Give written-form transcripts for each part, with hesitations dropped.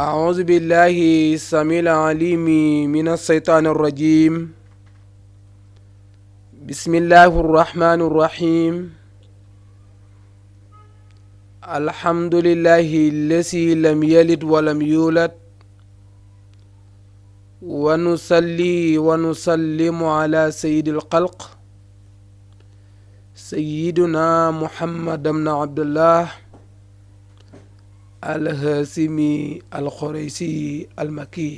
أعوذ بالله السميع العليم من الشيطان الرجيم. بسم الله الرحمن الرحيم. الحمد لله الذي لم يلد ولم يولد، ونصلي ونسلم على سيد الخلق سيدنا محمد بن عبد الله الهاشمي القريشي المكي.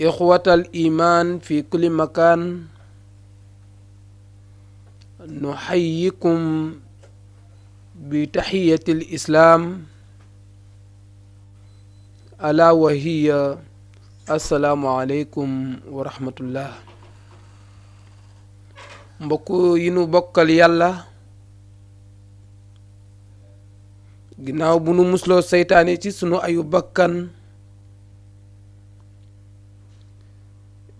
إخوة الإيمان في كل مكان، نحييكم بتحية الإسلام ألا وهي السلام عليكم ورحمة الله. mbokk yi nu bokkal yàlla, ginnaaw bu nu musloo seytaane ci sunu ayu bakkan,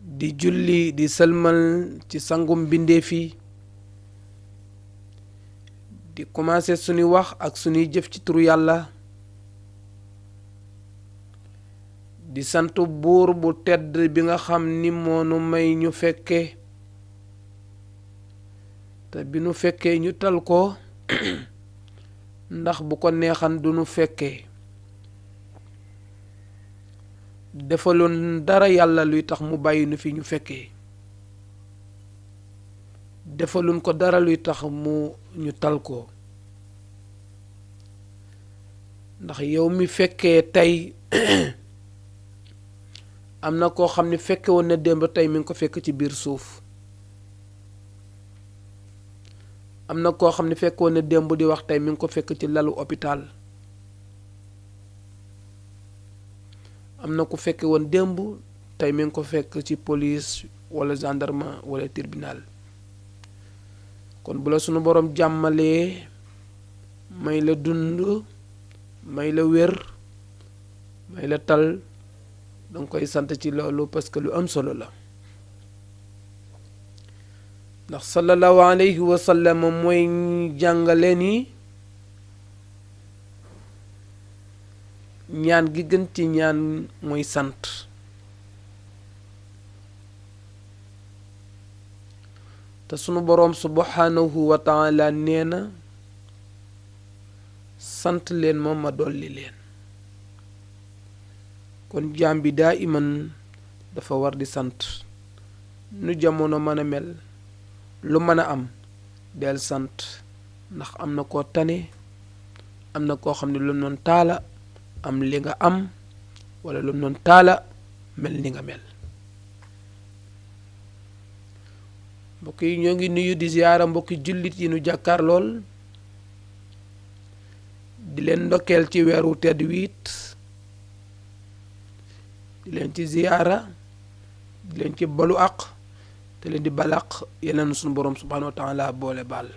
di julli di sëlmal ci sangum bindeef yi, di commencé sunuy wax ak sunuy jëf ci turu yàlla, di sant buur bu tedd bi nga xam ni moo nu may ñu fekke, te bi nu fekkee ñu tal ko ndax bu ko neexan du nu fekkee. defaloon dara yàlla luy tax mu bàyyi nu fi ñu fekkee, defaloon ko dara luy tax mu ñu tal ko. ndax yow mi fekkee tey am na koo xam ne fekke woon na démb tey mi ngi ko fekk ci biir suuf. am na koo xam ne fekk woon na démb di wax tey mi ngi ko fekk ci lalu hôpital. am na ku fekke woon démb tey mi ngi ko fekk ci police wala gendarme wala tribunal. kon bu la sunu boroom jàmmalee, may la dund, may la wér, may la tal, danga koy sant ci loolu parce que lu am solo la. ndax sallallahu alayhi wa sallam mooy jàngale ni ñaan gi gën ci ñaan mooy sant. te sunu boroom subhanahu wa taala nee na sant leen moom ma dolli leen. kon jaam bi daa iman dafa war di sant. nu jamono mën a mel, lu mën a am, del sant. ndax am na koo tane, am na koo xam ne lu noon taala am li nga am, wala lu noon taala mel ni nga mel. mbokk yi ñoo ngi nuyu di ziyaara mbokki jullit yi nu jàkkaar lool, di leen ndokkeel ci weeru tedd wiit, di leen ci ziyaara, di leen ci balu àq, te leen di balaq. yeneen sunu boroom subhaanahu wa taala boole baal.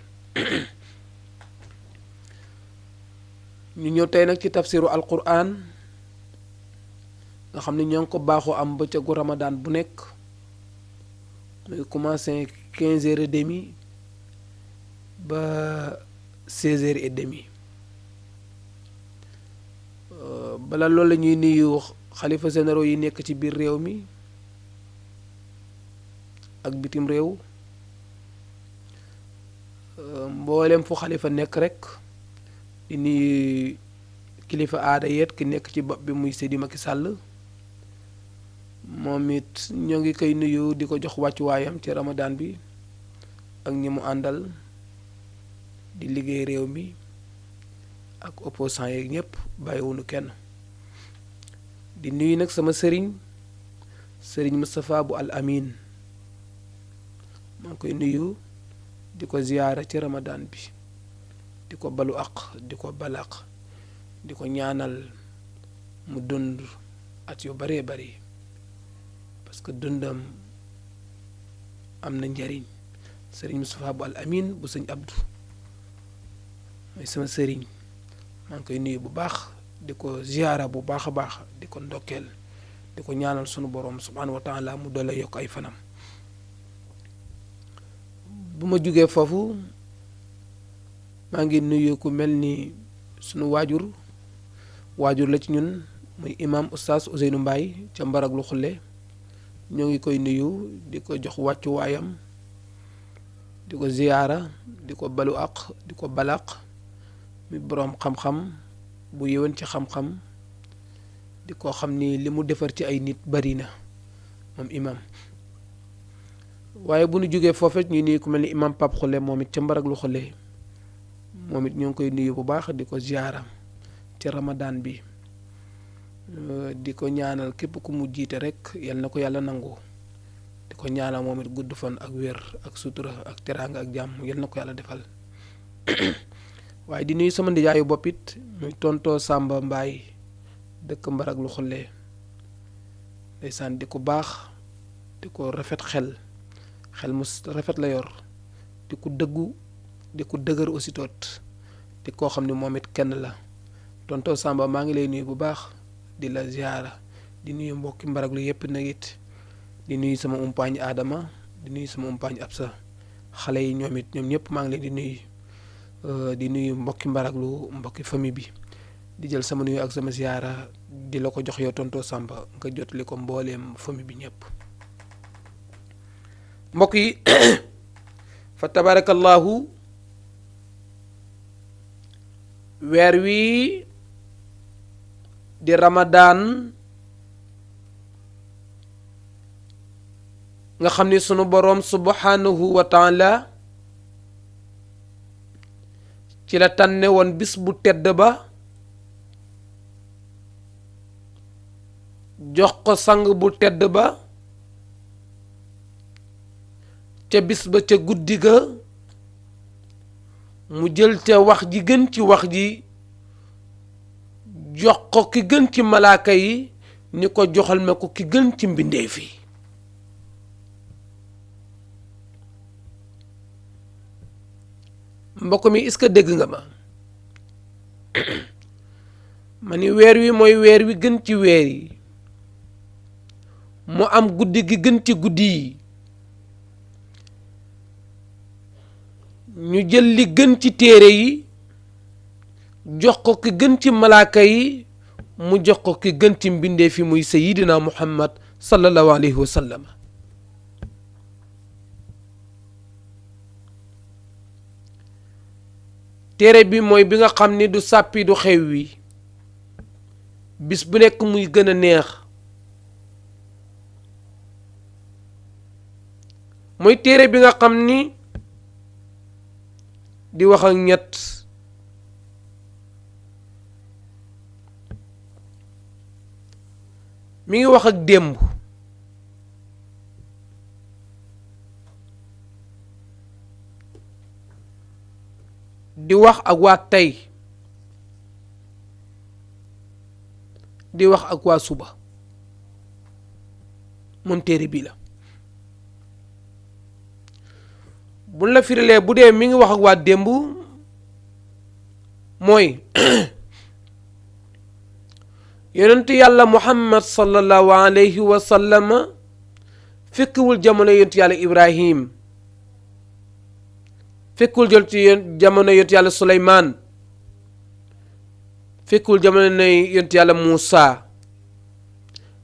ñu ñëw tey nag ci tafsiru alquran nga xam ne ñoo ngi ko baaxoo am bëccëgu ramadan bu nekk, muy commencé 15h30 ba 16h30. bala loolu la ñuy nuyu xalifa généraux yi nekk ci biir réew mi ak bitim réew, mboolem fu xalifa nekk rek, di nuyu kilifa aada yeet ki nekk ci bopp bi muy Seydi Macky Sall. moom it ñoo ngi koy nuyu di ko jox wàccuwaayam ci ramadan bi, ak ñi mu àndal di liggéey réew mi, ak opposant yeeg ñëpp bàyyiwunu kenn. di nuyu nag sama sëriñ Moustapha bu Al Amin, maa ngi koy nuyu di ko ziyaara ci ramadan bi, di ko balu aq, di ko balaq, di ko ñaanal mu dund at yu baree bari, parce que dundam am na njariñ. sëriñ Moustapha bu Al Amin bu sëñ Abdou mooy sama sëriñ, maa ngi koy nuyu bu baax, di ko ziyaara bu baax a baax, di ko ndokkeel, di ko ñaanal sunu boroom subhaanahu wa taala mu doole yokk ay fanam. bu ma jógee foofu, maa ngi nuyu ku mel ni sunu waajur waajur la ci ñun muy imam oustaz Ousseynou Mbaye ca Mbaraglu Xulle ñoo ngi koy nuyu di ko jox wàccu waayam di ko ziyaara di ko balu aq di ko balaq mi boroom xam-xam bu yéwén ci xam-xam di ko xam ni li mu defar ci ay nit bari na moom imam waaye bu nu jógee foofet ñu nuyu ku mel ni imam Pape Xulle moom it ca Mbaraglu Xulle moom it ñoo ngi koy nuyu bu baax di ko ziyaara ci ramadan bi di ko ñaanal képp ku mu jiite rek yal na ko yàlla nangu di ko ñaanal moom it gudd fan ak wér ak sutura ak teraanga ak jàmm yal na ko yàlla defal waaye di nuyu sama ndijaayu bopp it muy tontoo Samba Mbaay dëkk Mbaraglu Xulle ndeysaan di ko baax di ko rafet xel mu rafet la yor di ko dëggu di ko dëgër aussi toot di koo xam ne moom it kenn la tontoo Samba maa ngi lay nuyu bu baax di la ziara di nuyu mbokki Mbaraglu yépp nag it di nuyu sama umpaañ Adama di nuyu sama umpaañ Absa xale yi ñoom it ñoom ñëpp maa ngi leen di nuyu mbokki Mbaraglu mbokki famille bi di jël sama nuyu ak sama ziara di la ko jox yow tontoo Samba nga jotali ko mbooleem famille bi ñëpp mbokk yi fa tabarakallahu weer wi di Ramadan nga xam ni sunu boroom subhanahu wa taala ci la tànne woon bis bu tedd ba jox ko sang bu tedd ba ca bis ba ca guddi ga mu jël ca wax ji gën ci wax ji jox ko ki gën ci malaaka yi ni ko joxal ma ko ki gën ci mbindeef yi mbokk mi est-ce que dégg nga ma ma ni weer wi mooy weer wi gën ci weer yi mu am guddi gi gën ci guddi yi ñu jël li gën ci téere yi jox ko ki gën ci malaaka yi mu jox ko ki gën ci mbindeef yi muy sayidina muhammad sallallahu alayhi wa sallam téere bi mooy bi nga xam ni du sàppi du xew wi bis bu nekk muy gën a neex mooy téere bi nga xam ni di wax ak ñett mi ngi wax ak démb di wax ak waa tey di wax ak waa suba moom téere bii la buñ la firilee bu dee mi ngi wax ak waa démb mooy yonentu yàlla muhammad sallallahu alayhi wa sallam fekkiwul jamono yonentu yàlla ibrahim fekkiwul jamono yonentu yàlla suleymaan fekkiwul jamono yonentu yàlla muusa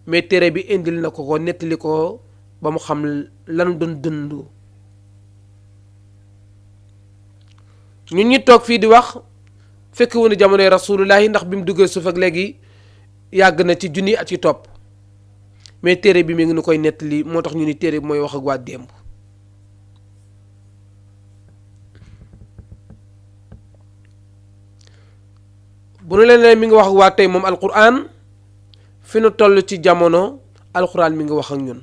mais téere bi indil na ko nettali ko ba mu xam lan doon dund ñun ñi toog fii di wax fekkiwul jamonoy rasulullahi ndax bi mu duggee suuf ak léegi yàgg na ci junni at ci topp mais téere bi mi ngi nu koy nettali moo tax ñu ni téere bi mooy wax ak waa démb bu nu leen mi ngi wax ak waa tey moom alquran fi nu toll ci jamono alquran mi ngi wax ak ñun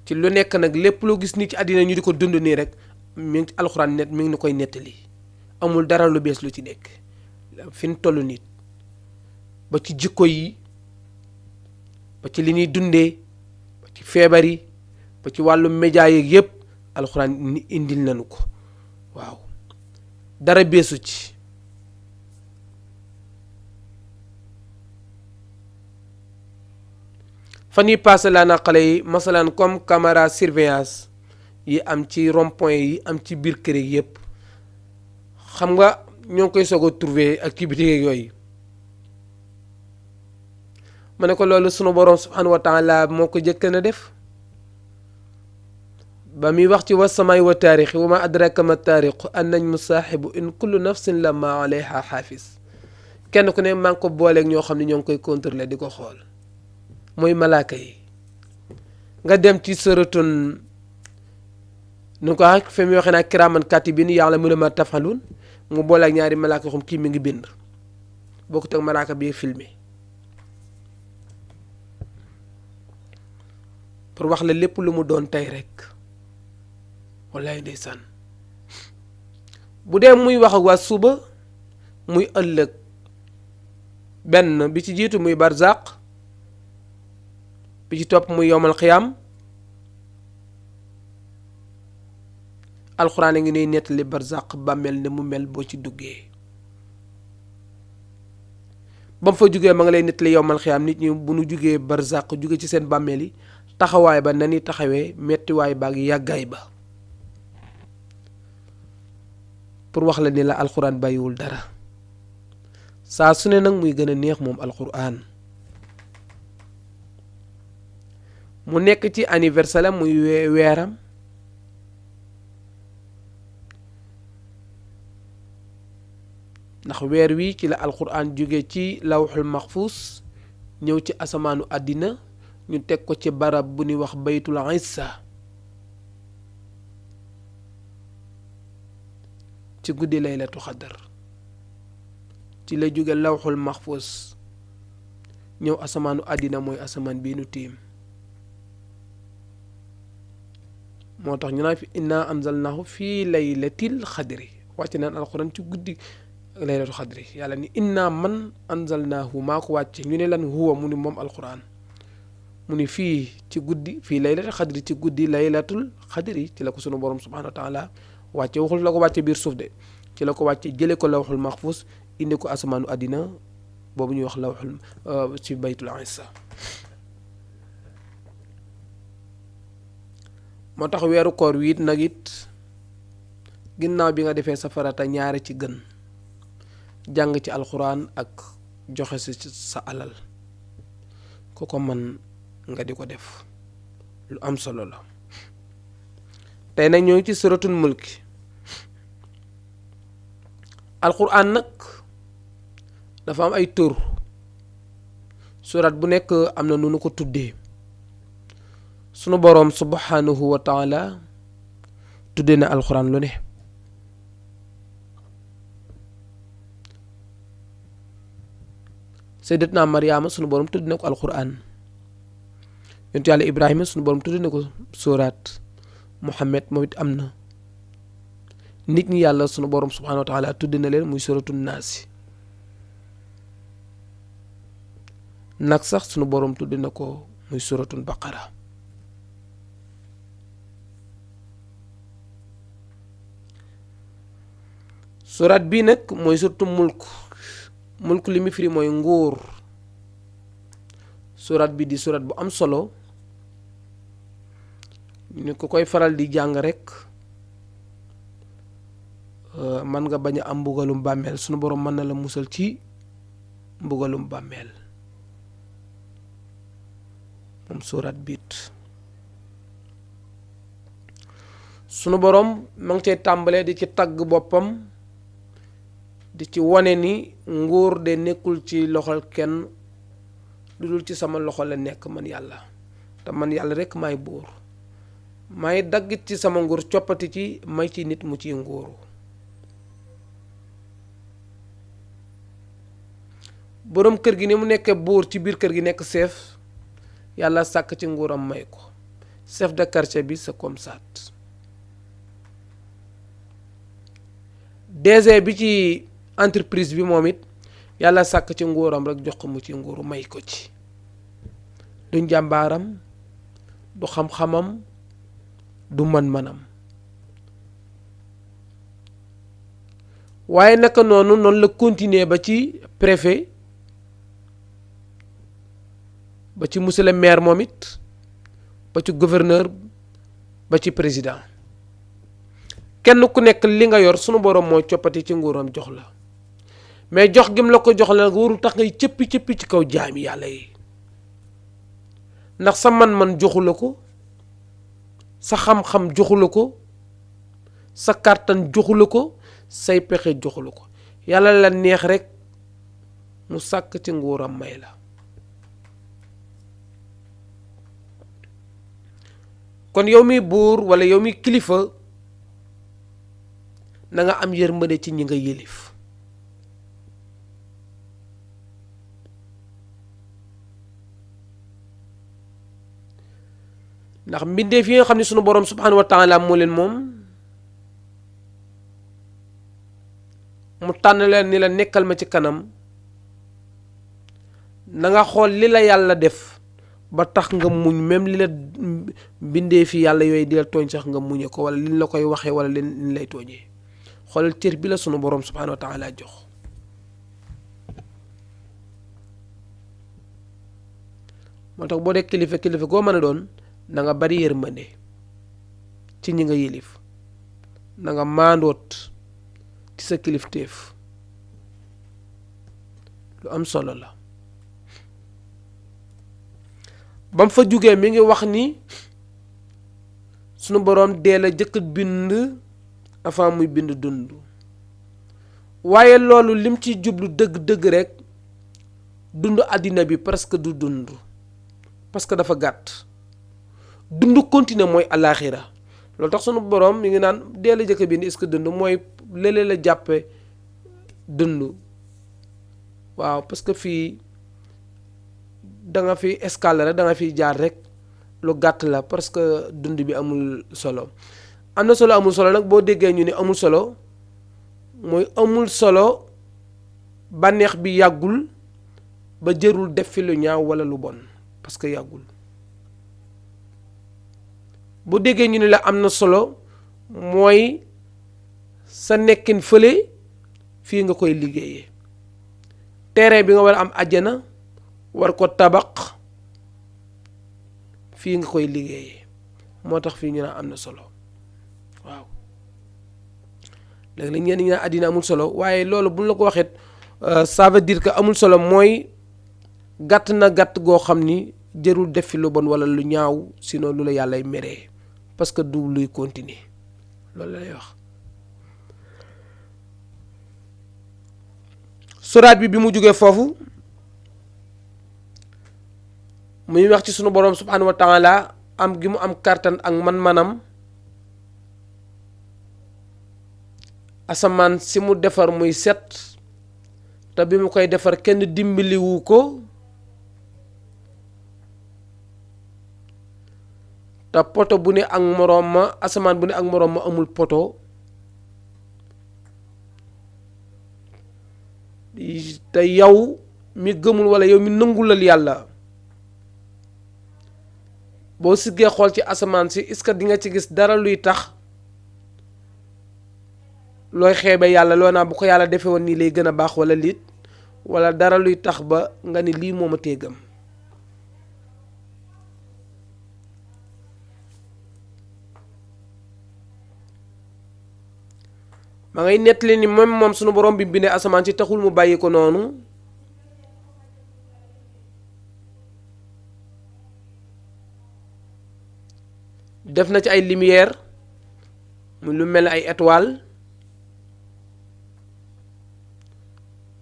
ci lu nekk nag lépp loo gis ni ci àddina ñu di ko dund nii rek mi ngi alxuraan mi ngi nu koy nettali amul dara lu bees lu ci nekk fi ñu toll nit ba ci jikko yi ba ci li ñuy dundee ba ci feebar yi ba ci wàllu média yeeg yépp alxuraan ni indil nañu ko waaw dara beesu ci fan yi passé laa na xale yi masalan comme caméra surveillance yi am ci rond-point yi am ci biir kër yi yëpp xam nga ñoo ngi koy soog a trouver activité yeeg yooyu ma ne ko loolu sunu borom subhanahu wa taala moo ko jëkk na def ba muy wax ci wasamaay wa taarixi wa ma adraka ma taariqu an nañ mu saaxibu in kullu nafsin lamma alayha xaafis kenn ku ne maa ngi ko booleeg ñoo xam ne ñoo ngi koy contrôler di ko xool mooy malaaka yi nga dem ci sëratun nu ko wax fi muy waxee naa kiraaman kaatibiin ya'lamuuna maa taf'aluun mu booleeg ñaari malaaka xam kii mi ngi bind bokkut ak malaaka bi filmé pour wax la lépp lu mu doon tey rek wallaay ndeysaan bu dee muy wax ak waa suba muy ëllëg benn bi ci jiitu muy barzaq bi ci topp muy yowmal xiyaam alxuraan a ngi nuy nettali barzaq bàmmeel ne mu mel boo ci duggee ba mu fa jugee ma nga lay nettali yowmal xiyaam nit ñi bu nu jugee barzaq juge ci seen bàmmeel yi taxawaay ba na ni taxawee mettiwaay ba ak yàggaay ba pour wax la ni la alxuraan bàyyiwul dara saa su ne nag muy gën a neex moom alxuraan mu nekk ci anniversaire muy weeram ndax weer wi ci la alxuraan jóge ci lawxul maxfuus ñëw ci asamaanu àddina ñu teg ko ci barab bu ñuy wax baytul izza ci guddi laylatu xadar ci la jóge lawxul maxfuus ñëw asamaanu àddina mooy asamaan bii nu tiim moo tax ñu naan fi inna anzalnahu fii laylatil xadri wàcc naan alxuraan ci guddi laylatu xadri yàlla ni inna man anzalnahu maa ko wàcce ñu ne lan huwa mu ni moom alxuraan mu ni fii ci guddi fii laylatul xadri ci guddi laylatul xadri ci la ko sunu borom subhanahu wa taala wàcce waxul la ko wàcce biir suuf de ci la ko wàcce jële ko lawxul maxfuus indi ko asamaanu àddina boobu ñuy wax lawxul ci baytul izza moo tax weeru koor wi it nag it ginnaaw bi nga defee sa farata ñaare ci gën jàng ci alxuraan ak joxe si sa alal ku ko man nga di ko def lu am solo la tey nag ñoo ngi ci suratul mulki alxuraan nag dafa am ay tur surat bu nekk am na nu nu ko tuddee sunu boroom subhanahu wa taala tuddee na alxuraan lu ne sayyidatna Mariama sunu boroom tuddee na ko alxuraan yonent yàlla Ibrahima sunu boroom tuddee na ko surat Muhammad moom it am na nit ñi yàlla sunu boroom subhanahu wa taala tuddee na leen muy suratu naasi nag sax sunu boroom tuddee na ko muy suratul baqara surat bii nag mooy suratu mulk li mu firi mooy nguur surat bi di surat bu am solo ñu ko koy faral di jàng rek man nga bañ a am mbugalum bàmmeel sunu boroom mën na la musal ci mbugalum bàmmeel moom surat biit sunu boroom ma ngi cay tàmbalee di ci tagg boppam di ci wane ni nguur de nekkul ci loxol kenn lu dul ci sama loxo la nekk man yàlla te man yàlla rekk maay buur may daggit ci sama nguur coppati ci may ci nit mu ciy nguuru boroom kër gi ni mu nekkee buur ci biir kër gi nekk chef yàlla sàkk ci nguuram may ko chef de quartier bi c'est comme ça DG bi ci entreprise bi moom it yàlla sàkk ci nguuram rek jox ko mu ci nguuru may ko ci du njàmbaaram du xam-xamam du man-manam waaye naka noonu la continuer ba ci préfet ba ci monsieur le maire moom it ba ci gouverneur ba ci président kenn ku nekk li nga yor sunu borom moo coppati ci nguuram jox la mais jox gim la ko jox la warul tax ngay cëppi ci kaw jaami yàlla yi ndax sa man-man joxu la ko sa xam-xam joxu la ko sa kàttan joxu la ko say pexe joxu la ko yàlla la neex rek mu sàkk ci nguuram may la kon yow mi buur wala yow mi kilifa na nga am yërmande ci ñi nga yëlif ndax mbindeef yi nga xam ne sunu borom subhanahu wa taala moo leen moom mu tànn leen ni la nekkal ma ci kanam na nga xool li la yàlla def ba tax nga muñ même li la mbindeef yi yàlla yooyu di la tooñ sax nga muñe ko wala liñ la koy waxee wala liñ lay tooñee xoolal cër bi la sunu borom subhanahu wa taala jox moo tax boo dee kilifa goo mën a doon na nga bari yërmande ci ñi nga yilif na nga maandoot ci sa kilifteef lu am solo la bam fa jugee mi ngi wax ni sunu boroom dee la jëkk bind avant muy bind dund waaye loolu lim ci jublu dëgg-dëgg rek dund àddina bi presque du dund parce que dafa gàtt dund continuer mooy alaaxira loolu tax sunu boroom mi ngi naan dee la jëkk bind est-ce que dund mooy léeg-léeg la jàppe dund waaw parce que fii da nga fi escale rek da nga fi jaar rek lu gàtt la parce que dund bi amul solo am na solo amul solo nag boo déggee ñu ne amul solo mooy amul solo bànneex bi yàggul ba jërul def fi lu ñaaw walla lu bon parce que yàggul boo déggee ñu ne la am na solo mooy sa nekkin fële fii nga koy liggéeyee terrain bi nga war a am àjjana war ko tabax fii nga koy liggéeyee moo tax fii ñu naan am na solo waaw léegi la ñenn ñi naan àddina amul solo waaye loolu bu ñu la ko waxee ça veut dire que amul solo mooy gàtt na gàtt goo xam ni jërul def fi lu bon walla lu ñaaw sinon lu la yàllay meree parce que du luy continuer loolu la lay wax suraat bi mu jógee foofu muy wax ci sunu boroom subhanahu wa taala am gi mu am kàttan ak man-manam asamaan si mu defar muy set te bi mu koy defar kenn dimbaliwu ko te poto bu ne ak moroom ma asamaan bu ne ak moroom ma amul poto te yow mi gëmul walla yow mi nangulal yàlla boo siggee xool ci asamaan si est-ce que di nga ci gis dara luy tax looy xeebe yàlla loo naa bu ko yàlla defee woon nii lay gën a baax walla liit walla dara luy tax ba nga ni lii moo ma tee gëm ma ngay nettali ni même moom sunu borom bi bindee asamaan si taxul mu bàyyi ko noonu def na ci ay lumière mu lu mel ni ay étoile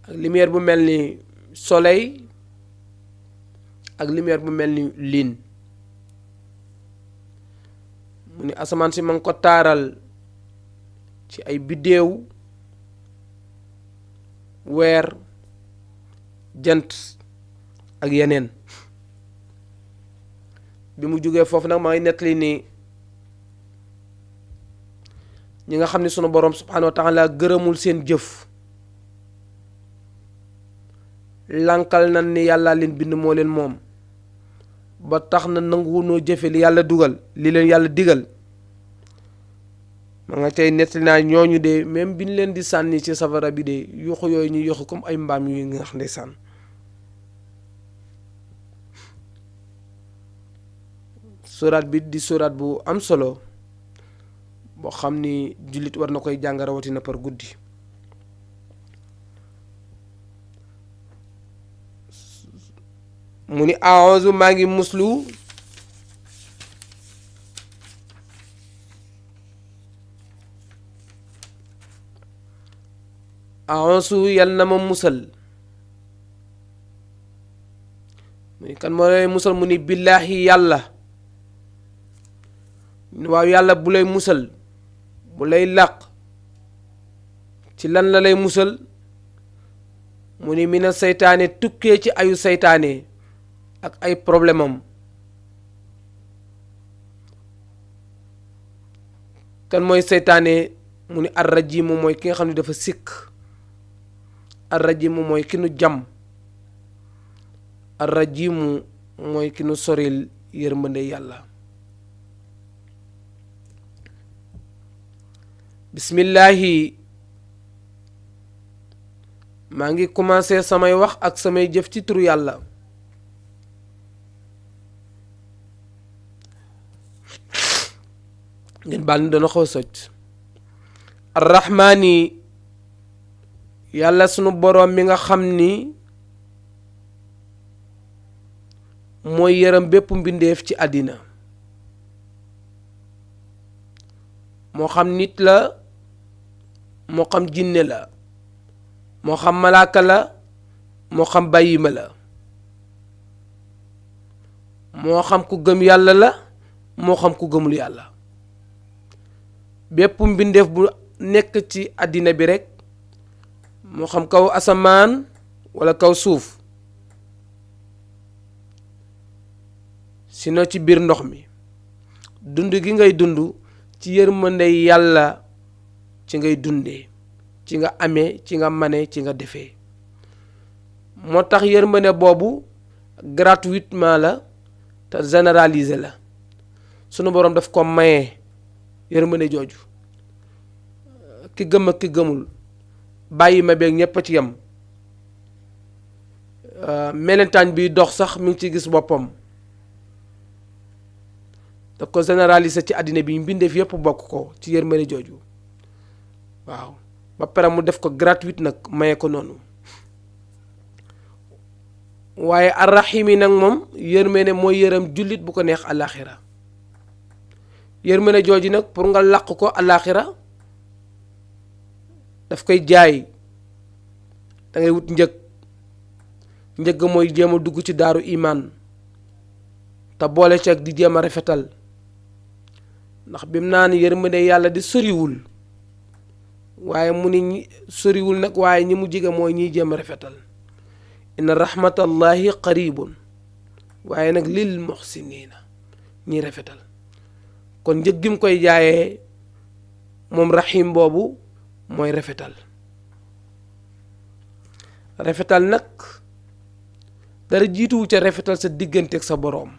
ak lumière bu mel ni soleil ak lumière bu mel ni lune mu ni asamaan si ma ngi ko taaral ci ay biddéew weer jant ak yeneen bi mu jógee foofu nag maa ngi nettali ni ñi nga xam ne sunu boroom subhanahu wa taala gërëmul seen jëf lankal na ni yàlla leen bind moo leen moom ba tax na nanguwunoo jëfe li yàlla dugal li leen yàlla digal ma nga tey nettali naa ñooñu de même bi ñu leen di sànni ci safara bi de yuxu yooyu ñu yuxu comme ay mbaam yu nga xam ne sànn suraat bi di suraat bu am solo boo xam ni jullit war na koy jàng rawatina par guddi. mu ni a'uuzu maa ngi muslu a'uuzu yal na ma musal mu ni kan moo lay musal mu ni billaahi yàlla. waaw yàlla bu lay musal bu lay làq ci lan la lay musal mu ni mina seytaane tukkee ci ayu seytaane ak ay problème am. kan mooy seytaane mu ni arrajimu mooy ki nga xam ne dafa sikk. arrajimu mooy ki nu jam. arrajimu mooy ki nu soril yërmande yàlla. bismillahi maa ngi commencé samay wax ak samay jëf ci turu yàlla. ngeen baal ni dana xaw socc. arrahmaani yàlla sunu boroom mi nga xam ni mooy yërëm bépp mbindeef ci àddina. moo xam nit la moo xam jinne la moo xam malaaka la moo xam bàyyima la moo xam ku gëm yàlla la moo xam ku gëmul yàlla. bépp mbindeef bu nekk ci àddina bi rekk moo xam kaw asamaan walla kaw suuf sino ci biir ndox mi dund gi ngay dund ci yërmande yàlla ci ngay dundee ci nga amee ci nga mane ci nga defee. moo tax yërmande boobu gratuitement la te généralisé la sunu boroom daf ko maye yërmande jooju ki gëm ak ki gëmul bàyyi ma beeg ñépp a ci yem. melentaan bi dox sax mi ngi ci gis boppam. daf ko généraliser ci àddina bi mbindeef yépp bokk ko ci yërmande jooju. waaw ba pare mu def ko gratuite nag maye ko noonu. waaye arrahim yi nag moom yërmande mooy yërëm jullit bu ko neex àllaaxira. yërmande jooju nag pour nga làq ko àllaaxira daf koy jaay da ngay wut njëg mooy jéem a dugg ci daaru imaan te boole ceeg di jéem a rafetal ndax bi mu naan yërmande yàlla di soriwul waaye mu ni soriwul nag waaye ñi mu jige mooy ñiy jéem a rafetal. inna rahmatallahi qaribun waaye nag lil muhsinina ñiy rafetal. kon njëg gi mu koy jaayee moom rahim boobu mooy rafetal. rafetal nag dara jiituwu ca rafetal sa digganteeg sa boroom.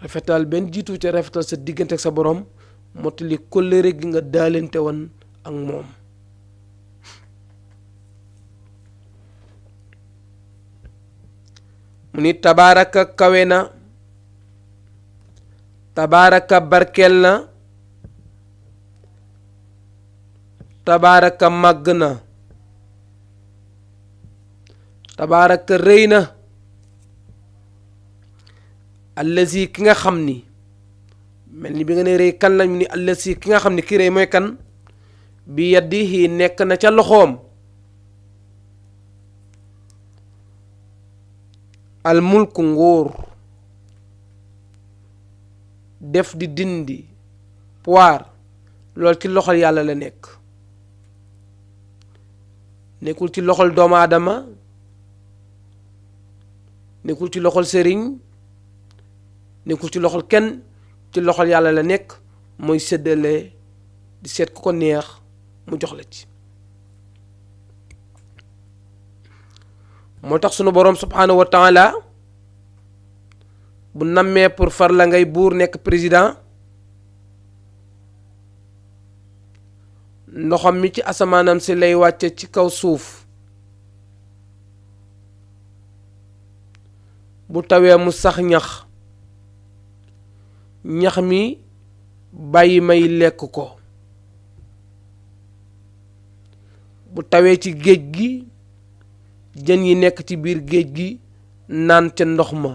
rafetal benn jiituwu ca rafetal sa digganteeg sa boroom mottali kóllëre gi nga daalante woon ak moom. mu ni tabaaraka kawe na tabaaraka barkeel na tabaaraka màgg na tabaaraka rëy na allazi ki nga xam ni mel ni bi nga ne rëy kan lañu ni allazi ki nga xam ni ki rëy mooy kan bi yadihi nekk na ca loxoom al mulku nguur def di dindi pouvoir loolu ci loxol yàlla la nekk. nekkul ci loxol doomu aadama nekkul ci loxol sëriñ nekkul ci loxol kenn ci loxol yàlla la nekk mooy séddale di seet ku ko neex mu jox la ci. moo tax sunu boroom subhaanahu wa taala bu nammee pour far la ngay buur nekk président ndoxam mi ci asamaanam si lay wàcce ci kaw suuf bu tawee mu sax ñax ñax mi bàyyi may lekk ko. bu tawee ci géej gi jën yi nekk ci biir géej gi naan ca ndox ma.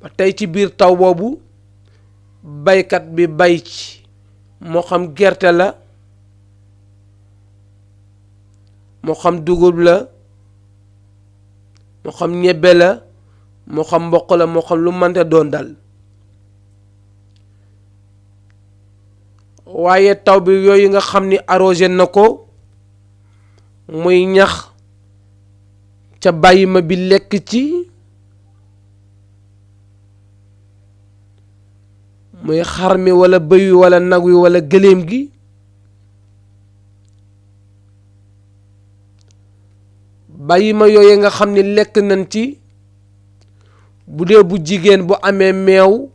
ba tey ci biir taw boobu baykat bi bay ci moo xam gerte la moo xam dugub la moo xam ñebbe la moo xam mboq la moo xam lu mënte doon dal. waaye taw bi yooyu nga xam ni arrosé na ko muy ñax ca bàyyi ma bi lekk ci, muy xar mi wala bëy wi wala nag wi wala gëléem gi, bàyyi ma yooyu nga xam ni lekk nañ ci, bu dee bu jigéen bu amee meew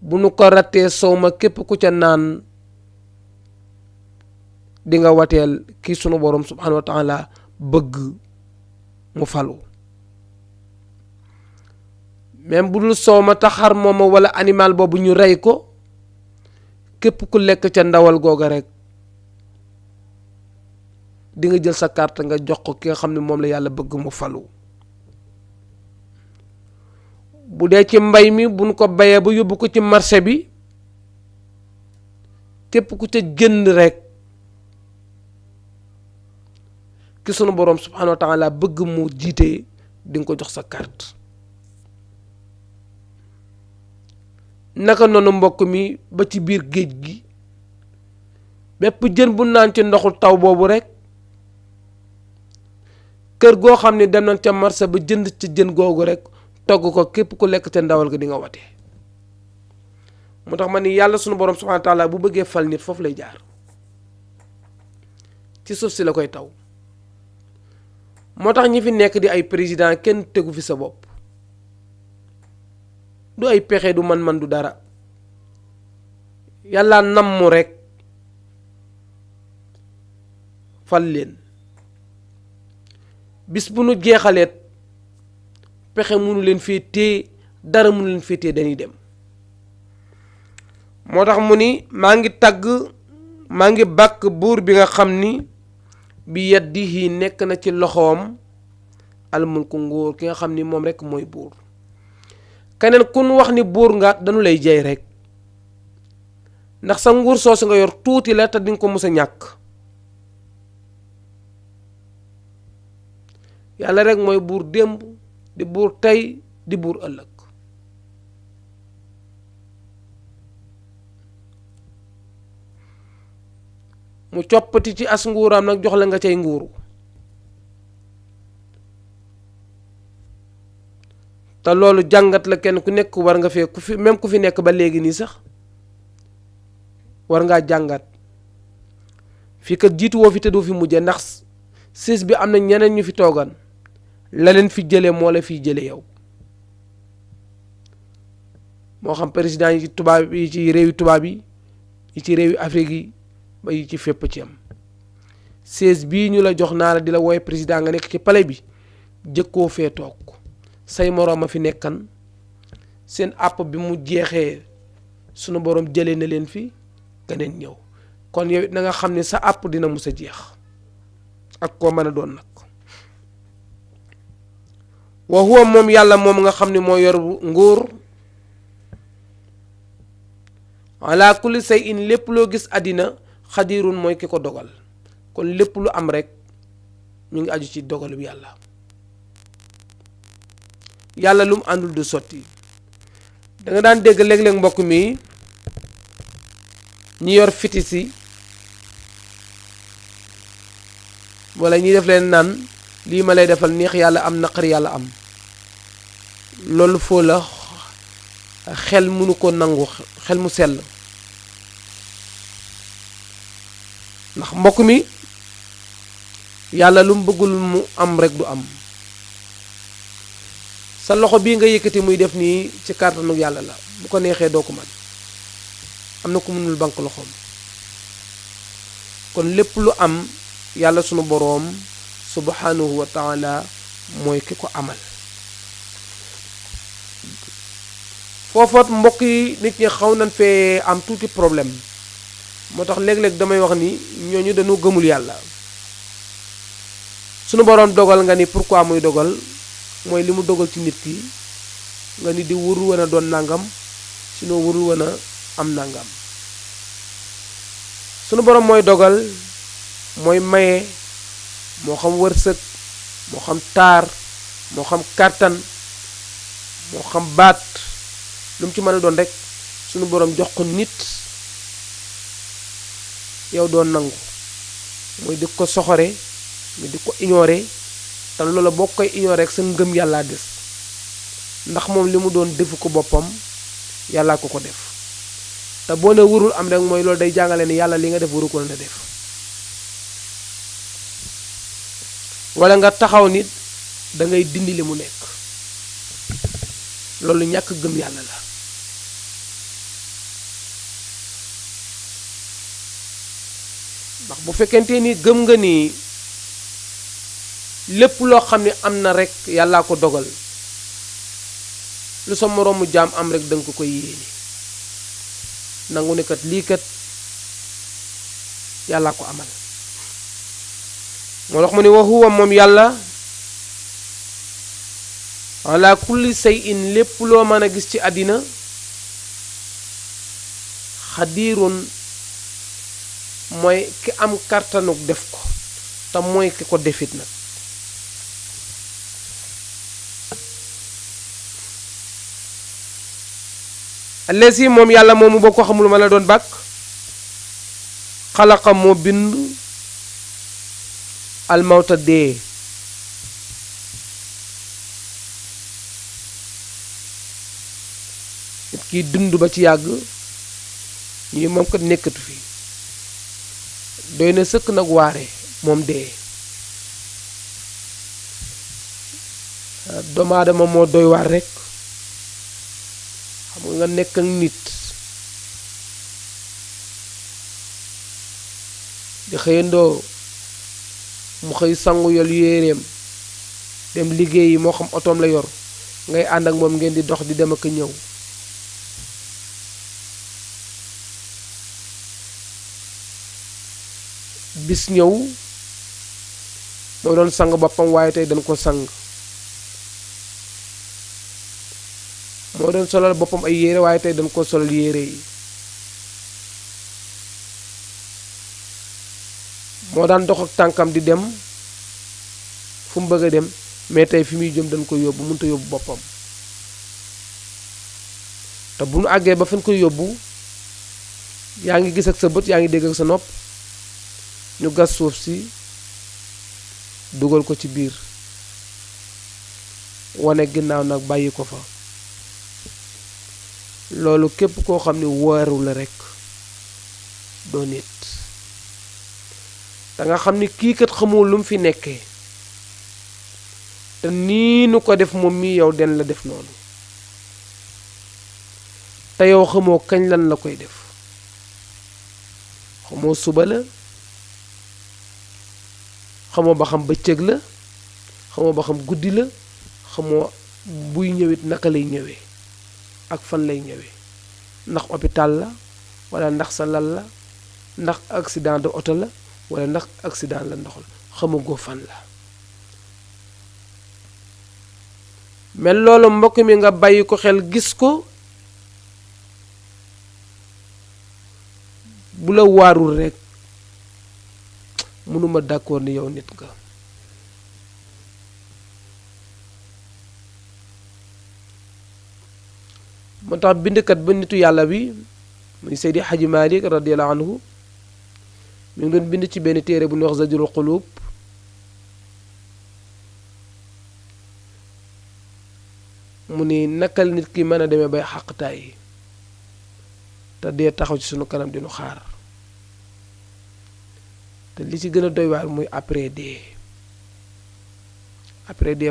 bu nu ko rattee soow ma képp ku ca naan di nga wateel ki sunu borom subhanahu wa taala bëgg mu falu. même bu dul soow ma taxar mooma wala animal boobu ñu rey ko, képp ku lekk ca ndawal googa rek di nga jël sa carte nga jox ko ki nga xam ne moom la yàlla bëgg mu falu. bu dee ci mbay mi buñ ko bayee ba yóbbu ko ci marché bi, képp ku ca jënd rek ki sunu boroom subhanahu wa taala bëgg mu jiite di nga ko jox sa carte. naka noonu mbokk mi ba ci biir géej gi, bépp jën bu naan ci ndoxu taw boobu rek, kër goo xam ne dem nañ ca marché ba jënd ci jën googu rek togg ko, képp ku lekk ca ndawal ga di nga wate. moo tax ma ni yàlla sunu borom subhanahu wa taala bu bëggee fal nit foofu lay jaar, ci suuf si la koy taw. moo tax ñi fi nekk di ay président kenn tegu fi sa bopp, du ay pexe, du man-man, du dara. yàlla namm rek fal leen. bis bu nu jeexaleet pexe mënu leen fee téye, dara mënu leen fee téye, dañuy dem. moo tax mu ni maa ngi bàkk buur bi nga xam ni bi yadihi nekk na ci loxoom almulku nguur, ki nga xam ni moom rek mooy buur. keneen kun wax ni buur nga dañu lay jey rek, ndax sa nguur soosu nga yor tuuti la te dinga ko mës a ñàkk. yàlla rek mooy buur démb, di buur tey, di buur ëllëg. mu coppati ci as nguuram nag jox la nga cay nguuru. te loolu jàngat la, kenn ku nekk war nga fee ku fi nekk ba léegi nii sax war ngaa jàngat. fii kat jiitu woo fi te doo fi mujjee, ndax siis bi am na ñeneen ñu fi toogan, la leen fi jëlee moo la fiy jëlee yow. moo xam président yi ci tubaab yi, ci réewi tubaab yi ci réewi Afrique yi, ba yi ci fépp ci am. siis bii ñu la jox naa la di la wooye président nga nekk ci palais bi, jëkkoo fee toog. say moroom a fi nekkan, seen àpp bi mu jeexee sunu borom jëlee na leen fi, keneen ñëw. kon yow it na nga xam ne sa àpp dina mus a jeex ak koo mën a doon nag. wa huwa moom yàlla moom nga xam ne moo yor nguur, ala kulli shay'in lépp loo gis àddina, xadirun mooy ki ko dogal. kon lépp lu am rek ñu ngi aju ci dogalu bi yàlla. yàlla lu mu àndul du sotti. da nga daan dégg léeg-léeg mbokk mi ñi yor fitis yi wala ñi def leen naan lii ma lay defal neex yàlla am, naqari yàlla am. loolu foo la, xel mënu ko nangu, xel mu sell. ndax mbokk mi yàlla lu mu bëggul mu am rek du am. sa loxo bii nga yëkkati muy def nii ci kàttanu yàlla la, bu ko neexee doo ko man. am na ku mënul bank loxoom. kon lépp lu am yàlla sunu boroom subhanahu wa taala mooy ki ko amal. foofoot mbokk yi nit ñi xaw nañ fee am tuuti problème moo tax léeg-léeg damay wax ni ñooñu dañoo gëmul yàlla. sunu boroom dogal nga ni pourquoi muy dogal mooy li mu dogal ci nit ki nga ni di wurul woon a doon nangam sinon wurul woon a am nangam. sunu boroom mooy dogal mooy maye moo xam wërsëg moo xam taar moo xam kàttan moo xam baat lu mu ci mën a doon rek sunu boroom jox ko nit yow doon nangu mooy di ko soxore mi di ko ignorer te loola boo koy ignorer rek sa ngëm yàllaa des ndax moom li mu doon defu ko boppam yàllaa ko ko def te boo ne warul am rek mooy loolu day jàngale ni yàlla li nga def waru ko na def wala nga taxaw nit da ngay dindi li mu nekk loolu ñàkk gëm yàlla la. ndax bu fekkente ni gëm nga ni lépp loo xam ne am na rek yàllaa ko dogal lu sa moroomu jaam am rek danga ko koy yéene nangu ne kat lii kat yàllaa ko amal. moo tax mu ne wa huwa moom yàlla ala kulli shay'in lépp loo mën a gis ci àddina xadiirun mooy ki am kàttanug def ko te mooy ki ko defit nag. allesi moom yàlla moomu boo ko xamul ma la doon bàkk xalaqa moo bind almawta dee nit kiy dund ba ci yàgg ñi moom kat nekkatu fi doy na sëkk nag waare moom dee doomu aadama moo doy waar rekk xam nga nekk ak nit di xëyandoo mu xëy sangu yol yéreem dem liggéeyi moo xam otoom la yor ngay ànd ak moom ngeen di dox di dem ak ñëw bis ñëw moo doon sang boppam waaye tey dañ ko sang moo doon solal boppam ay yére waaye tey dañ ko solal yére yi moo daan dox ak tànkam di dem fu mu bëgg a dem mais tey fi muy jëm dañ ko yóbbu mënut a yóbbu boppam te bu nu àggee ba fañ koy yóbbu yaa ngi gis ak sa bët yaa ngi dégg ak sa nopp ñu gas suuf si dugal ko ci biir wane ginnaaw nag bàyyi ko fa loolu képp koo xam ne waaru la rekk doo nit da nga xam ni kii kat xamoo lu mu fi nekkee te nii nu ko def moom mii yow den la def noonu te yow xamoo kañ lan la koy def xamoo suba la xamoo ba xam bëccëg la xamoo ba xam guddi la xamoo buy ñëwit naka lay ñëwee ak fan lay ñëwee ndax hôpital la walla ndax sa lal la ndax accident de oto la walla ndax accident la ndox la xamagoo fan la mel loolu mbokk mi nga bàyyi ko xel gis ko bu la waarul rekk mënuma d'accord ni yow nit nga moo tax bindkat ba nitu yàlla bi muy Seydi Hadji Malick radiyallahu anhu mi ngi doon bind ci benn téere bu ñuy wax Zajrul Qulub mu ni naka nit ki mën a demee bay xàqtaay te dee taxaw ci sunu kanam di nu xaar te li ci gën a doy waar muy après dee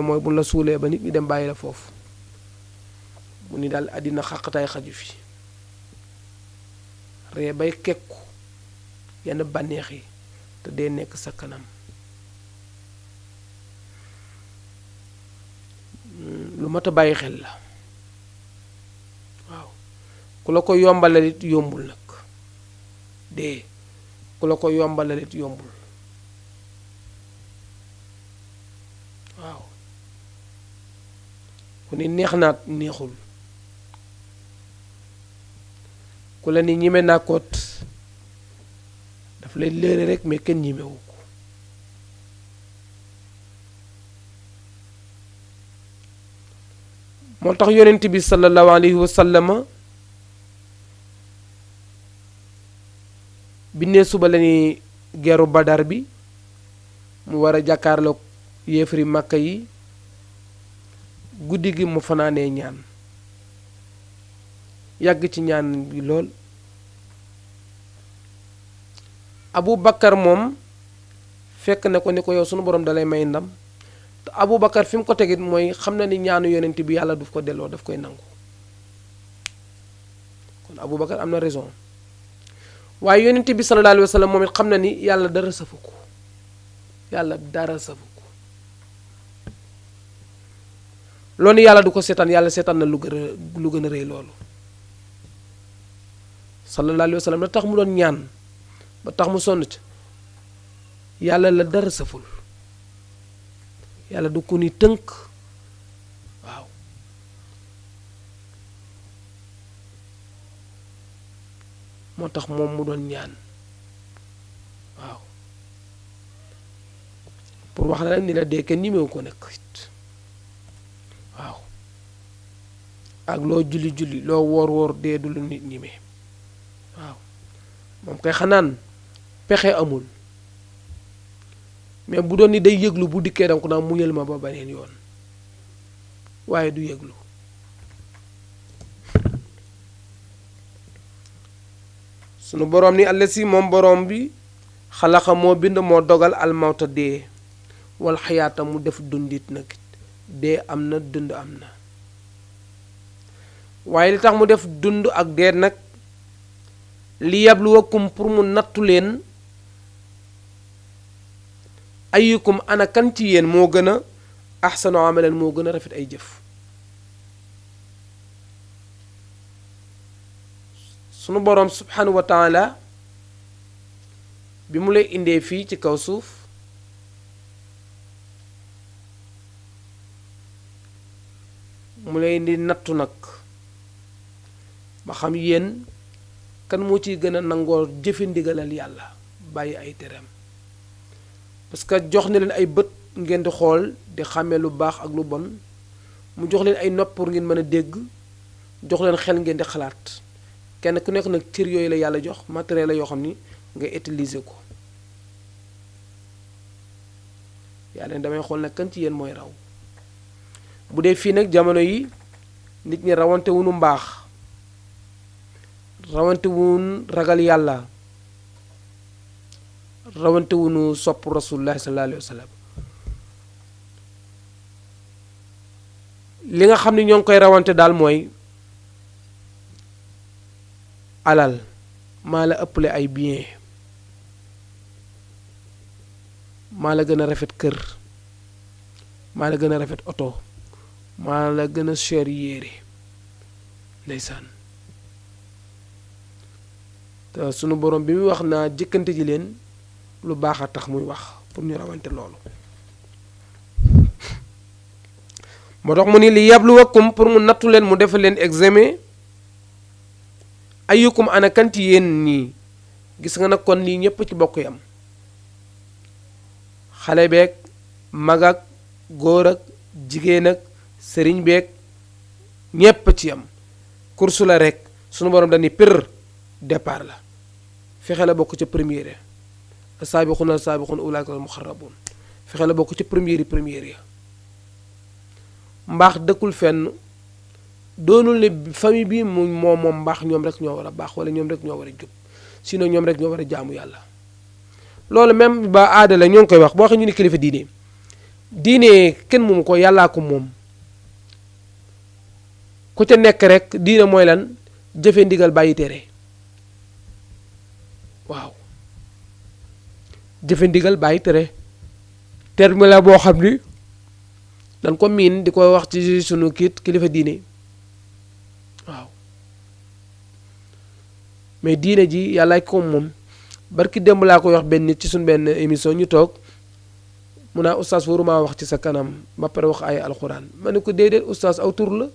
mooy bu la suulee ba nit ñi dem bàyyi la foofu mu ni daal àddina xàqtaay xaju fi ree bay kekku yenn bànneex yi te dee nekk sa kanam lu mat a bàyyi xel la waaw ku la ko yombalal it yombul nag dee ku la ko yombalal it yombul waaw ku ni neex naat neexul ku la ni ñime naa koot daf lay léere rek mais kenn ñimewu ko moo tax yonent bi sallallahu alayhi wa sallama bi ne suba la ni geeru badar bi mu war a jàkkaarloog yéefari màkka yi guddi gi mu fanaanee ñaan yàgg ci ñaan bi lool Abu Bakar moom fekk na ko ni ko yow sunu borom dalay may ndam te Abu Bakar fi mu ko tegit mooy xam na ni ñaanu yonent bi yàlla du ko delloo daf koy nangu kon Abu Bakar am na raison waaye yonent bi sallallahu alayhi wa sallam moom it xam na ni yàlla dara safu ko yàlla dara safu ko loolu yàlla du ko seetaan yàlla seetaan na lu gën a rëy loolu sallallahu alayhi wa sallam la tax mu doon ñaan ba tax mu sonn ci yàlla la dara saful yàlla du ko ni tënk waaw moo tax moom mu doon ñaan waaw pour wax la ni la dee kenn ñimewu ko nekk waaw ak loo julli loo woor dee du lu nit ñime waaw moom kay xanaan pexe amul mais bu doon ni day yëglu bu dikkee danga ko naan muñal ma ba beneen yoon waaye du yëglu sunu boroom ni allasi moom boroom bi xalaxa moo bind moo dogal almawta dee wal xayaata mu def dundit nag dee am na dund am na waaye li tax mu def dund ak dee nag li yabluwakum pour mu nattu leen ayyukum ana kan ci yéen moo gën a ahsanu amalan moo gën a rafet ay jëf sunu boroom subhanahu wa taala bi mu lay indee fii ci kaw suuf mu lay indi nattu nag ba xam yéen kan moo ciy gën a nangoo jëfe ndigalal yàlla bàyyi ay tereem parce que jox na leen ay bët ngeen di xool di xàmmee lu baax ak lu bon mu jox leen ay nopp pour ngeen mën a dégg jox leen xel ngeen di xalaat kenn ku nekk nag cër yooyu la yàlla jox matériel la yoo xam ni nga utiliser ko yàlla ne damay xool nag kan ci yéen mooy raw bu dee fii nag jamono yi nit ñi rawante wunu mbaax rawante wun ragal yàlla rawante wunu sopp rasulullah sallallahu alayhi wa sallam li nga xam ne ñoo ngi koy rawante daal mooy alal maa la ëpple ay bien maa la gën a rafet kër maa la gën a rafet oto maa la gën a cher yére ndeysaan te sunu borom bi muy wax naa jëkkante ji leen lu baax a tax muy wax pour ñu rawante loolu moo tax mu ni li yabluwakum pour mu nattu leen mu defal leen examen ayyukum ana kan ci yéen nii gis nga nag kon lii ñépp ci bokk yam xale beeg mag ak góor ak jigéen ak sëriñ beeg ñépp ci yam course la rek sunu borom dañuy pir départ la fexe la bokk ca première saabixuna ulaa'ika al muxarrabuun fexe la bokk ca première ya mbaax dëkkul fenn doonul ne famille bi moom mbaax ñoom rek ñoo war a baax wala ñoom rek ñoo war a jub sinon ñoom rek ñoo war a jaamu yàlla loolu même ba aada la ñoo ngi koy wax boo xam ñu ni kilifa diine kenn moomu ko yàllaa ko moom ku ca nekk rek diine mooy lan jëfe ndigal bàyyi tere waaw jëfe ndigal bàyyi tere terme la boo xam ni dañ ko miin di ko wax ci sunu kilifa diine waaw mais diine ji yàlla ko moom barki démb laa koy wax benn nit ci suñu benn émission ñu toog mu naa oustaz waruma wax ci sa kanam ba pare wax ay alxuraan ma ne ko déedéet oustaz aw tur la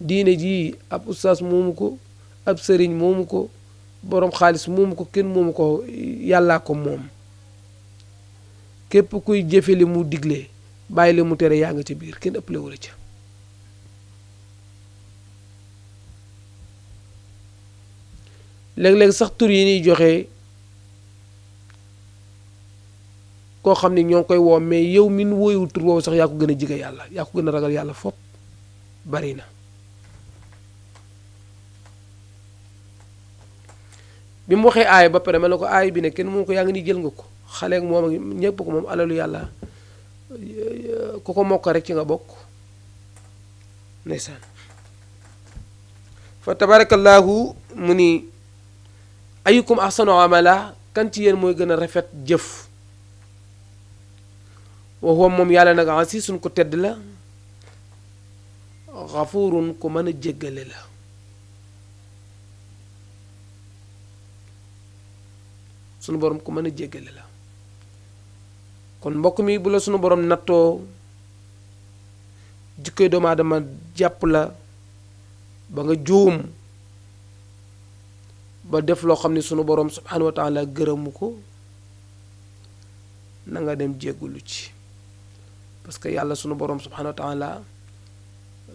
diine ji ab oustaz moomu ko ab sëriñ moomu ko boroom xaalis moomu ko kenn moomu ko yàllaa ko moom képp kuy jëfe li mu digle bàyyi li mu tere yaa nga ci biir kenn ëppale wala ca léeg-léeg sax tur yi ñuy joxe koo xam ne ñoo ngi koy woo mais yow min wóoyul tur woowu sax yaa ko gën a jige yàlla yaa ko gën a ragal yàlla fopp bari na bi mu waxee aay ba pare ma ne ko aay bi ne kenn moom ko yaa ngi ni jël nga ko xale ak moom ak ñëpp ko moom alalu yàlla ku ko mokk rek ci nga bokk ndeysaan fa tabarakallahu mu ni ayukum ahsanu amala kan ci yéen mooy gën a rafet jëf wa huwa moom yàlla nag asiisun ko tedd la xafurun ku mën a jéggale la sunu borom ku mën a jéggale la kon mbokk mi bu la sunu borom nattoo jikkoy doomu aadama jàpp la ba nga juum ba def loo xam ne sunu borom subhanahu wa taala gërëmu ko na nga dem jéggulu ci parce que yàlla sunu borom subhanahu wa taala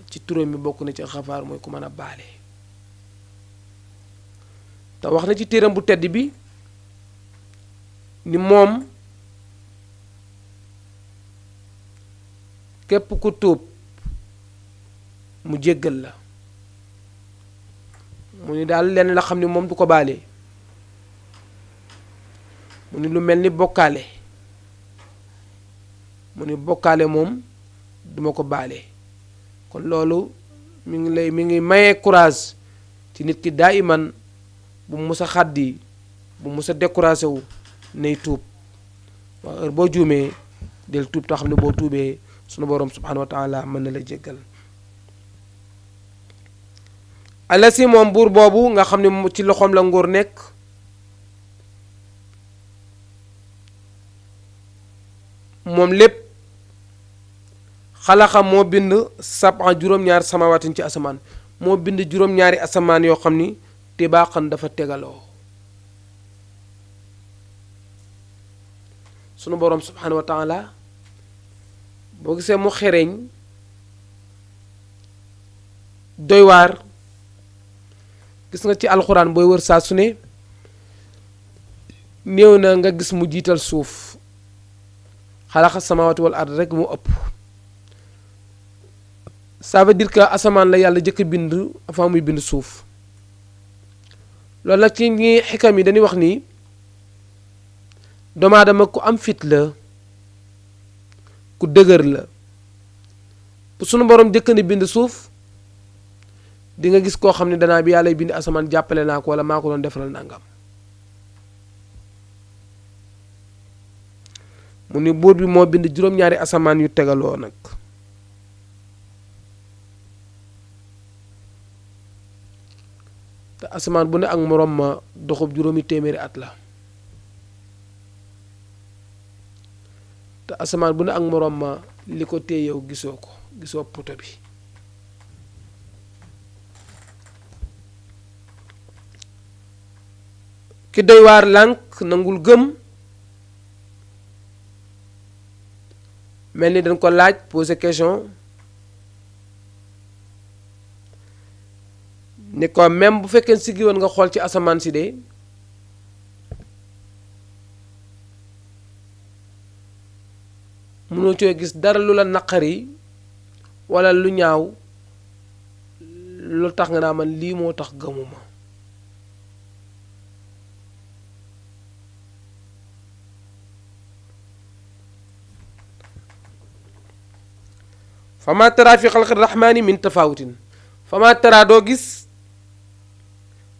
ci turam mi bokk na ci xafaar mooy ku mën a baale te wax na ci téeram bu tedd bi ni moom képp ku tuub mu jéggal la mu ni daal lenn la xam ni moom du ko baale mu ni lu mel ni bokkaale mu ni bokkaale moom duma ko baale kon loolu mi ngi maye courage ci nit ki daa iman bu mus a xàddi bu mus a découragé wu nay tuub waaw heure boo juumee del tuub te xam ne boo tuubee sunu boroom subhanahu wa taala mën na la jéggal alasi moom buur boobu nga xam ne ci loxoom la nguur nekk moom lépp xalaxam moo bind sab'a juróom-ñaari samawaatin ci asamaan moo bind juróom-ñaari asamaan yoo xam ni tibaaxan dafa tegaloo sunu boroom subhanahu wa taala boo gisee mu xereñ doy waar gis nga ci alxuraan booy wër saa su ne néew na nga gis mu jiital suuf xalaqa samawati wal ard rek mu ëpp ça veut dire que asamaan la yàlla jëkk bind avant muy bind suuf loolu nag ci ñi xikam yi dañuy wax ni doomu aadama ku am fit la ku dëgër la bu sunu borom jëkk ni bind suuf di nga gis koo xam ne danaa bi yàlla bind asamaan jàppale naa ko wala maa ko doon defaral nangam mu ni buur bi moo bind juróom-ñaari asamaan yu tegaloo nag te asamaan bu ne ak moroom ma doxub juróomi téeméeri at la te asamaan bu ne ak moroom ma li ko téye yow gisoo ko gisoo poto bi ki doy waar lànk nangul gëm mel ni dañ ko laaj poser question ni ko même bu fekkee siggi woon nga xool ci asamaan si de mënoo coo gis dara lu la naqari walla lu ñaaw lu tax nga naa man lii moo tax gëmuma fama tara fi xalqi rahmaani min tafawutin fama tara doo gis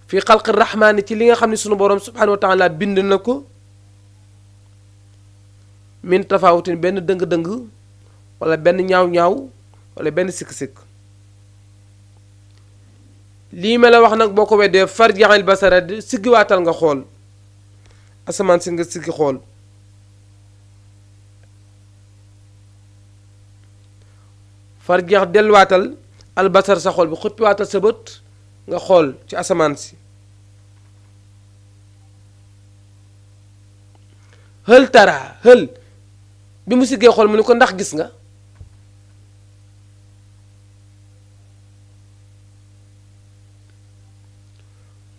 fi xalqi rahmaani ci li nga xam ne sunu boroom subhanahu wa taala bind na ko min tafawutin benn dëng-dëng wala benn ñaaw-ñaaw wala benn sikk-sikk lii ma la wax nag boo ko weddee farji'il basara siggiwaatal nga xool asamaan si nga siggi xool farji' delluwaatal albasar sa xool bi xuppiwaatal sa bët nga xool ci asamaan si hël tara hël bi mu siggee xool mu ne ko ndax gis nga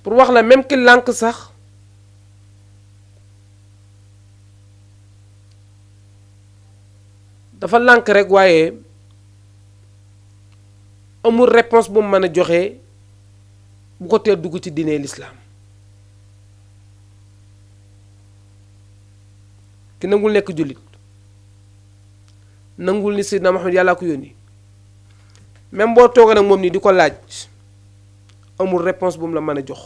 pour wax la même ki lànk sax dafa lànk rek waaye amul réponse bu mu mën a joxe bu ko tee dugg ci diine l'islam ki nangul nekk jullit nangul ni Seydina Muhammad yàllaa ko yónni même boo toogee nag moom nii di ko laaj amul réponse bu mu la mën a jox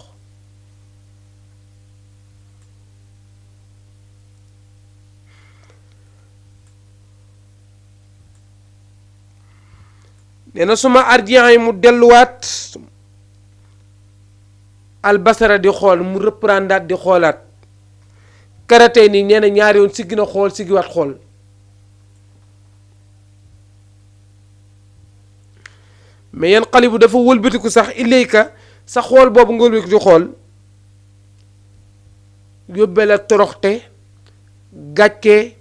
nee na suma arjiyan yi mu delluwaat albasara di xool mu reprendaat di xoolaat karatey nii nee na ñaari yoon siggi na xool siggiwaat xool mais yan xalibu dafa wëlbatiku sax ilayka sa xool boobu nga wëlbatiku di xool yóbbee la toroxte gàcce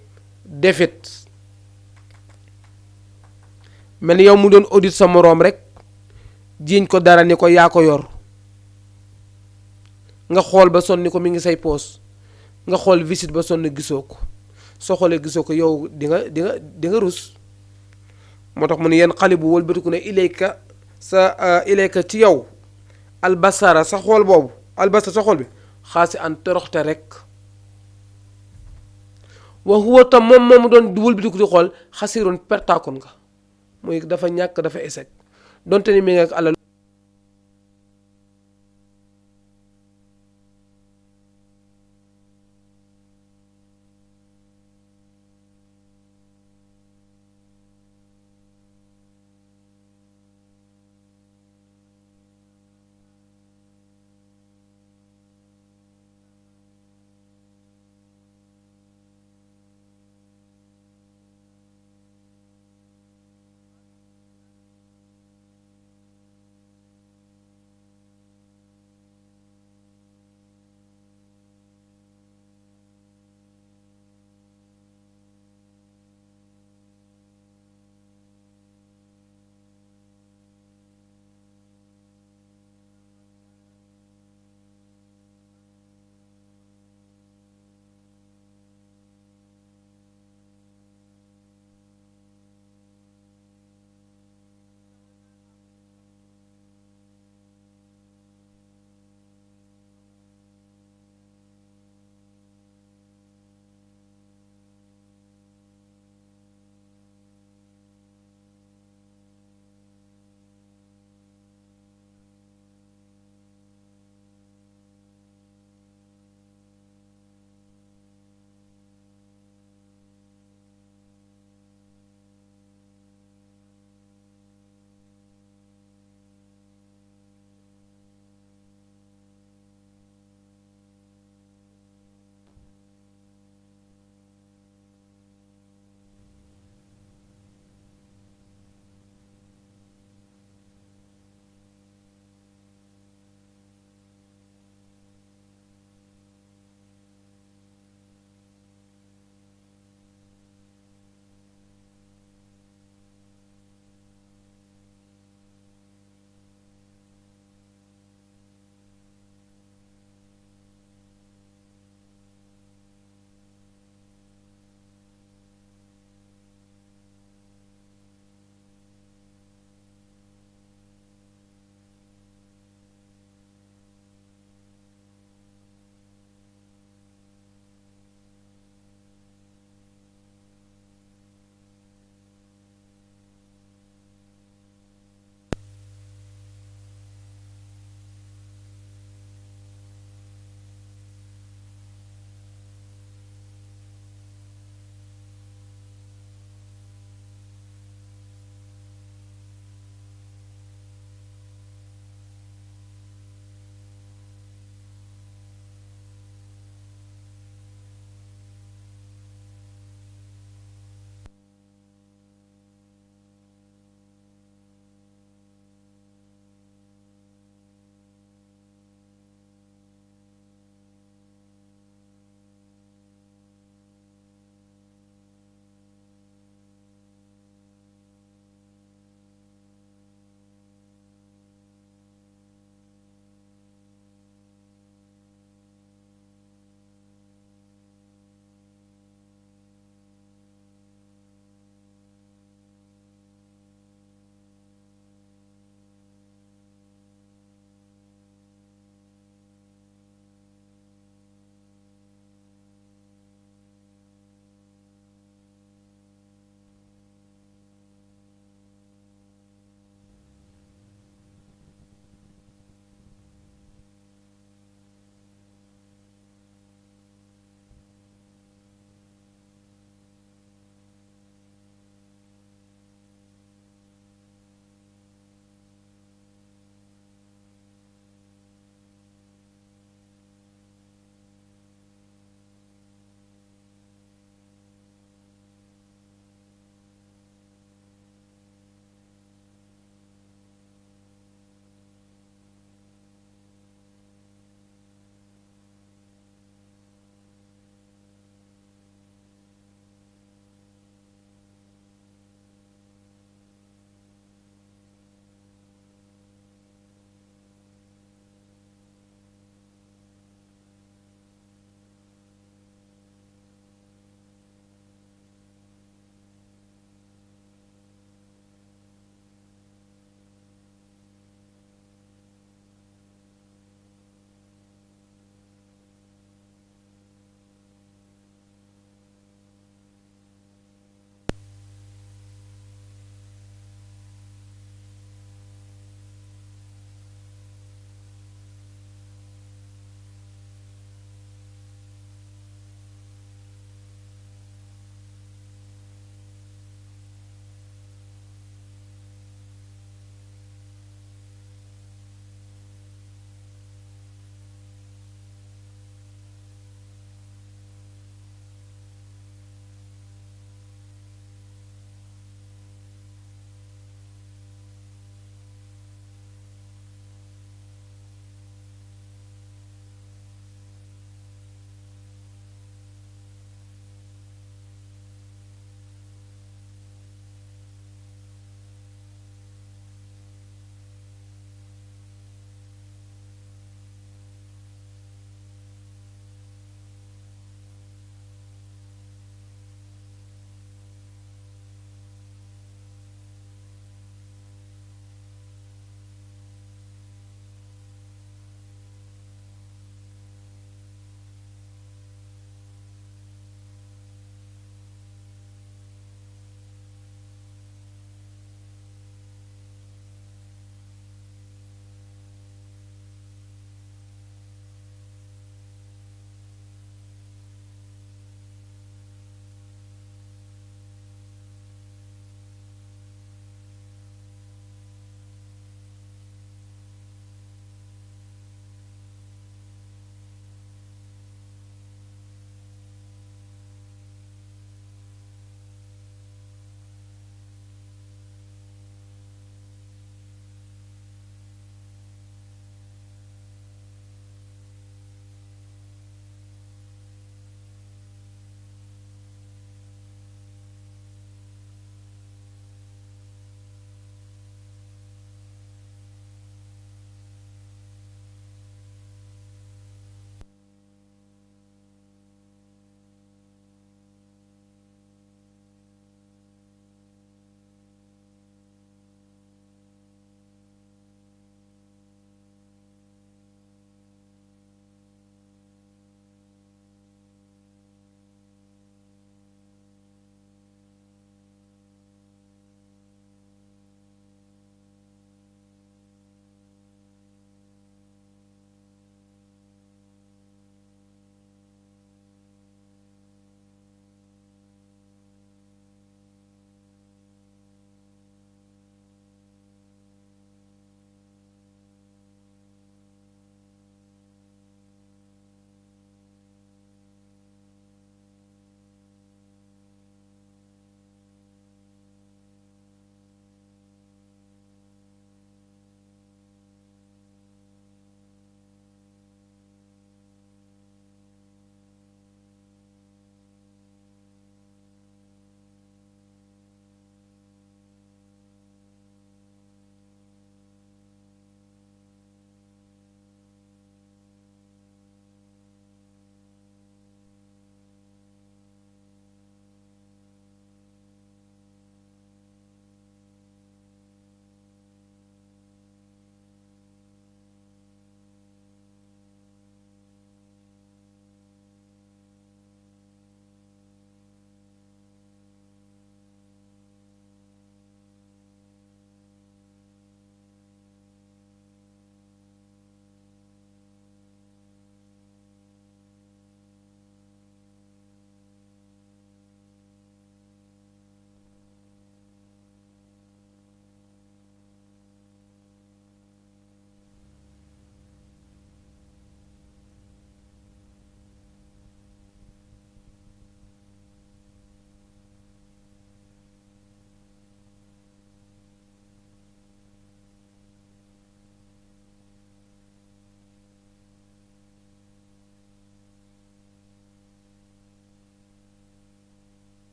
defet mel ni yow mu doon audit sa moroom rek jiiñ ko dara ni ko yaa ko yor nga xool ba sonn ni ko mi ngi say poos nga xool visite ba sonn gisoo ko soo xoolee gisoo ko yow di nga rus moo tax mu ne yenn xale bu wëlbatiku ne ilayka ci yow albasara sa xool boobu albasara sa xool bi xaasi an toroxte rek wa huwa tam moom moomu doon wëlbatiku di xool xasirun pertaakoon nga muy dafa ñàkk dafa échec donte ni mi ngi ak alal